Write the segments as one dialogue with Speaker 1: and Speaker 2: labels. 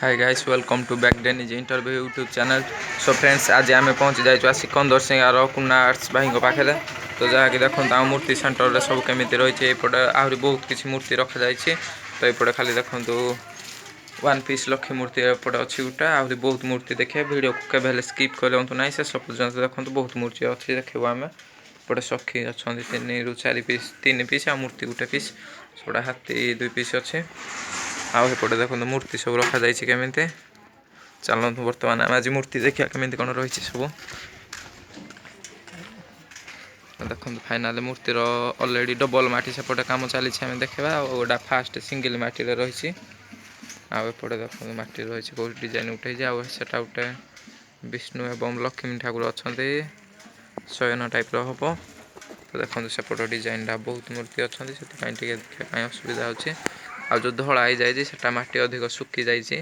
Speaker 1: Hi guys, welcome to back Deniz Interview YouTube channel. So friends, ଆଜି ଆମେ ପହଞ୍ଚି ଯାଇଛୁ ଆସି କନ୍ଦରସିଂହାର କୁନା ଆର୍ଟସ୍ ଭାଇଙ୍କ ପାଖରେ। ତ ଯାହାକି ଦେଖନ୍ତୁ, ଆମ ମୂର୍ତ୍ତି ସେଣ୍ଟରରେ ସବୁ କେମିତି ରହିଛି। ଏପଟେ ଆହୁରି ବହୁତ କିଛି ମୂର୍ତ୍ତି ରଖାଯାଇଛି। ତ ଏପଟେ ଖାଲି ଦେଖନ୍ତୁ, ୱାନ୍ ପିସ୍ ଲକ୍ଷ୍ମୀ ମୂର୍ତ୍ତି ଏପଟେ ଅଛି ଗୋଟେ। ଆହୁରି ବହୁତ ମୂର୍ତ୍ତି ଦେଖିବେ। ଭିଡ଼ିଓକୁ କେବେ ହେଲେ ସ୍କିପ୍ କରନ୍ତୁ ନାହିଁ, ଶେଷ ପର୍ଯ୍ୟନ୍ତ ଦେଖନ୍ତୁ। ବହୁତ ମୂର୍ତ୍ତି ଅଛି, ଦେଖିବୁ ଆମେ। ଏପଟେ ସଖୀ ଅଛନ୍ତି ତିନିରୁ ଚାରି ପିସ୍, ତିନି ପିସ୍, ଆଉ ମୂର୍ତ୍ତି ଗୋଟେ ପିସ୍। ସେଗୁଡ଼ା ହାତୀ ଦୁଇ ପିସ୍ ଅଛି। ଆଉ ଏପଟେ ଦେଖନ୍ତୁ, ମୂର୍ତ୍ତି ସବୁ ରଖାଯାଇଛି କେମିତି। ଚାଲନ୍ତୁ, ବର୍ତ୍ତମାନ ଆମେ ଆଜି ମୂର୍ତ୍ତି ଦେଖିବା କେମିତି କ'ଣ ରହିଛି ସବୁ। ଦେଖନ୍ତୁ, ଫାଇନାଲ ମୂର୍ତ୍ତିର ଅଲରେଡ଼ି ଡବଲ ମାଟି ସେପଟେ କାମ ଚାଲିଛି, ଆମେ ଦେଖିବା। ଆଉ ଗୋଟା ଫାଷ୍ଟ ସିଙ୍ଗଲ ମାଟିରେ ରହିଛି। ଆଉ ଏପଟେ ଦେଖନ୍ତୁ, ମାଟି ରହିଛି, କେଉଁ ଡିଜାଇନ ଉଠେଇଛି। ଆଉ ସେଟା ଗୋଟେ ବିଷ୍ଣୁ ଏବଂ ଲକ୍ଷ୍ମୀ ଠାକୁର ଅଛନ୍ତି, ଶୟନ ଟାଇପ୍ର ହେବ। ତ ଦେଖନ୍ତୁ, ସେପଟ ଡିଜାଇନଟା ବହୁତ ମୂର୍ତ୍ତି ଅଛନ୍ତି, ସେଥିପାଇଁ ଟିକେ ଦେଖିବା ପାଇଁ ଅସୁବିଧା ହେଉଛି। ଆଉ ଯେଉଁ ଧଳା ହେଇଯାଇଛି, ସେଟା ମାଟି ଅଧିକ ଶୁଖି ଯାଇଛି,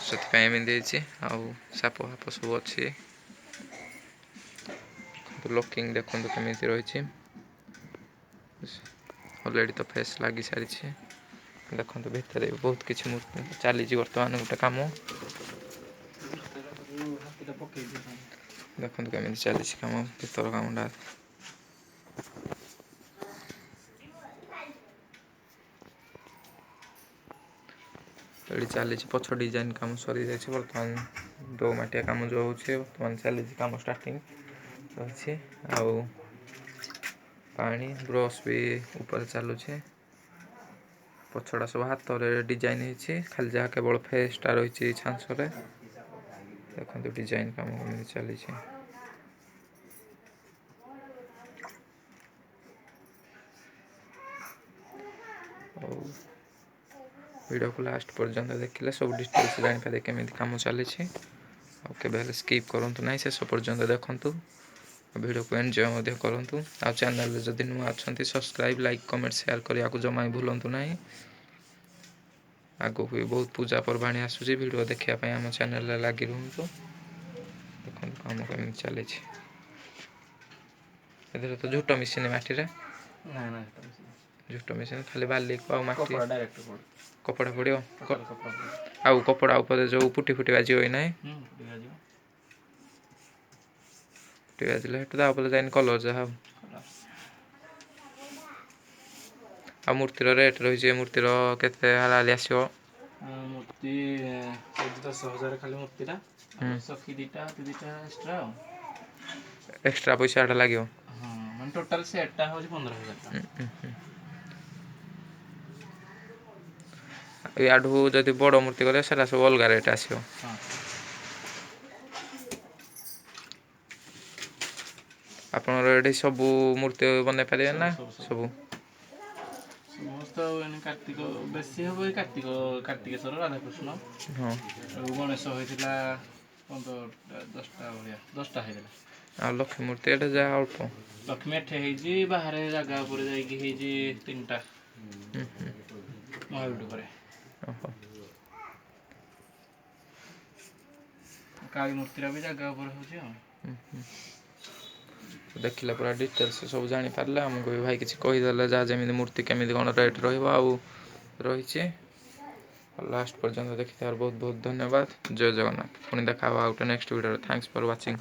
Speaker 1: ସେଥିପାଇଁ ଏମିତି ହେଇଛି। ଆଉ ସାପ ଫାପ ସବୁ ଅଛି। ଦେଖନ୍ତୁ, ଲକିଂ ଦେଖନ୍ତୁ କେମିତି ରହିଛି। ଅଲରେଡ଼ି ତ ଫେସ୍ ଲାଗି ସାରିଛି। ଦେଖନ୍ତୁ, ଭିତରେ ବି ବହୁତ କିଛି ମୂର୍ତ୍ତି ଚାଲିଛି ବର୍ତ୍ତମାନ ଗୋଟେ କାମ। ଦେଖନ୍ତୁ କେମିତି ଚାଲିଛି କାମ, ଭିତର କାମଟା। ଏଠି ଚାଲିଛି, ପଛ ଡିଜାଇନ କାମ ସରିଯାଇଛି। ବର୍ତ୍ତମାନ ଦୋ ମାଟିଆ କାମ ଯେଉଁ ହେଉଛି, ବର୍ତ୍ତମାନ ଚାଲିଛି କାମ, ଷ୍ଟାର୍ଟିଂ ରହିଛି। ଆଉ ପାଣି ବ୍ରସ୍ ବି ଉପରେ ଚାଲୁଛି। ପଛଟା ସବୁ ହାତରେ ଡିଜାଇନ ହେଇଛି, ଖାଲି ଯାହା କେବଳ ଫେସ୍ଟା ରହିଛି ଛାଞ୍ଚରେ। ଦେଖନ୍ତୁ, ଡିଜାଇନ କାମ କେମିତି ଚାଲିଛି। ଆଉ ଭିଡ଼ିଓକୁ ଲାଷ୍ଟ ପର୍ଯ୍ୟନ୍ତ ଦେଖିଲେ ସବୁ ଡିଟେଲ୍ସ ଜାଣିପାରିବେ କେମିତି କାମ ଚାଲିଛି। ଆଉ କେବେ ହେଲେ ସ୍କିପ୍ କରନ୍ତୁ ନାହିଁ, ଶେଷ ପର୍ଯ୍ୟନ୍ତ ଦେଖନ୍ତୁ, ଭିଡ଼ିଓକୁ ଏନ୍ଜୟ ମଧ୍ୟ କରନ୍ତୁ। ଆଉ ଚ୍ୟାନେଲରେ ଯଦି ନୂଆ ଅଛନ୍ତି, ସବସ୍କ୍ରାଇବ୍, ଲାଇକ୍, କମେଣ୍ଟ, ସେୟାର କରିବାକୁ ଜମା ବି ଭୁଲନ୍ତୁ ନାହିଁ। ଆଗକୁ ବି ବହୁତ ପୂଜା ପର୍ବାଣୀ ଆସୁଛି, ଭିଡ଼ିଓ ଦେଖିବା ପାଇଁ ଆମ ଚ୍ୟାନେଲରେ ଲାଗି ରୁହନ୍ତୁ। ଦେଖନ୍ତୁ କାମ କେମିତି ଚାଲିଛି। ଏଥିରେ ତ ଝୋଟ ମିଶିନି ମାଟିରେ?
Speaker 2: ନା ନା।
Speaker 1: ଝୋଟ ମିଶିନି, ଖାଲି ବାଲିକୁ ଆଉ ମାଟି।
Speaker 2: କପଡ଼ା ଡାଇରେକ୍ଟ ପଡେ।
Speaker 1: କପଡ଼ା ପଡ଼ିବ?
Speaker 2: ଟୋଟାଲ କପଡ଼ା ପଡେ।
Speaker 1: ଆଉ କପଡ଼ା ଉପରେ ଯେଉଁ ପୁଟି ଫୁଟି ବାଜିବ କି ନାହିଁ?
Speaker 2: ହୁଁ, ପୁଟି ବାଜିବ।
Speaker 1: ପୁଟି ବାଜିଲେ ସେଠୁ ତା ଉପରେ ଯାଇନି କଲର୍ ଯାହା ଆଉ।
Speaker 2: କଲର୍।
Speaker 1: ଆଉ ମୂର୍ତ୍ତିର ରେଟ୍ ରହିଛି, ଏ ମୂର୍ତ୍ତିର କେତେ ହାରାହାରି ଆସିବ?
Speaker 2: ମୂର୍ତ୍ତି ହଉଛି 10,000 ଖାଲି ମୂର୍ତ୍ତିଟା। ଆଉ ସଖୀ ଦିଟା, ହାତୀ ଦିଟା ଏକ୍ସଟ୍ରା ଆଉ।
Speaker 1: ଏକ୍ସଟ୍ରା ପଇସାଟା ଲାଗିବ।
Speaker 2: ହଁ, ମାନେ ଟୋଟାଲ ସେଟ୍ଟା ହଉଛି 15,000 ଟଙ୍କା।
Speaker 1: ୟାଠୁ ଯଦି ବଡ଼ ମୂର୍ତ୍ତି କରିବେ, ସେଟା ସବୁ ଅଲଗା ରେଟ୍ ଆସିବ?
Speaker 2: ହଁ।
Speaker 1: ଆପଣଙ୍କର ଏଠି ସବୁ ମୂର୍ତ୍ତି ବନେଇ ପାରିବେ ନା?
Speaker 2: ସବୁ, ସବୁ।
Speaker 1: ସବୁ।
Speaker 2: ସମସ୍ତ। ଆଉ ଏଇନେ କାର୍ତ୍ତିକ ବେଶୀ ହବ, ଏଇ କାର୍ତ୍ତିକ, କାର୍ତ୍ତିକେଶ୍ୱର, ରାଧାକୃଷ୍ଣ। ଆଉ ଗଣେଶ ହେଇଥିଲା 15ଟା, 10ଟା ଭଳିଆ, 10ଟା ହେଇଥିଲା।
Speaker 1: ଆଉ ଲକ୍ଷ୍ମୀ ମୂର୍ତ୍ତି ଏଟା ଯାହା ଅଳ୍ପ।
Speaker 2: ଲକ୍ଷ୍ମୀ ଏଠି ହେଇଛି, ବାହାରେ ଜାଗା ଉପରେ ଯାଇକି ହେଇଛି ତିନିଟା ମହାବୀର ଉପରେ। କାଳୀ ମୂର୍ତ୍ତିଟା ବି ଜାଗା ଉପରେ ହଉଛି ଆଉ।
Speaker 1: ଦେଖିଲେ ପୁରା ଡିଟେଲ୍ସ ସବୁ ଜାଣିପାରିଲେ। ଆମକୁ ବି ଭାଇ କିଛି କହିଦେଲେ, ଯାହା ଯେମିତି ମୂର୍ତ୍ତି କେମିତି କ'ଣ ରେଟ୍ ରହିବ ଆଉ ରହିଛି। ଲାଷ୍ଟ ପର୍ଯ୍ୟନ୍ତ ଦେଖିଥିବାରୁ ବହୁତ ବହୁତ ଧନ୍ୟବାଦ। ଜୟ ଜଗନ୍ନାଥ। ପୁଣି ଦେଖା ହେବ ଆଉ ଗୋଟେ ନେକ୍ସଟ ଭିଡ଼ିଓରେ। Thanks for watching.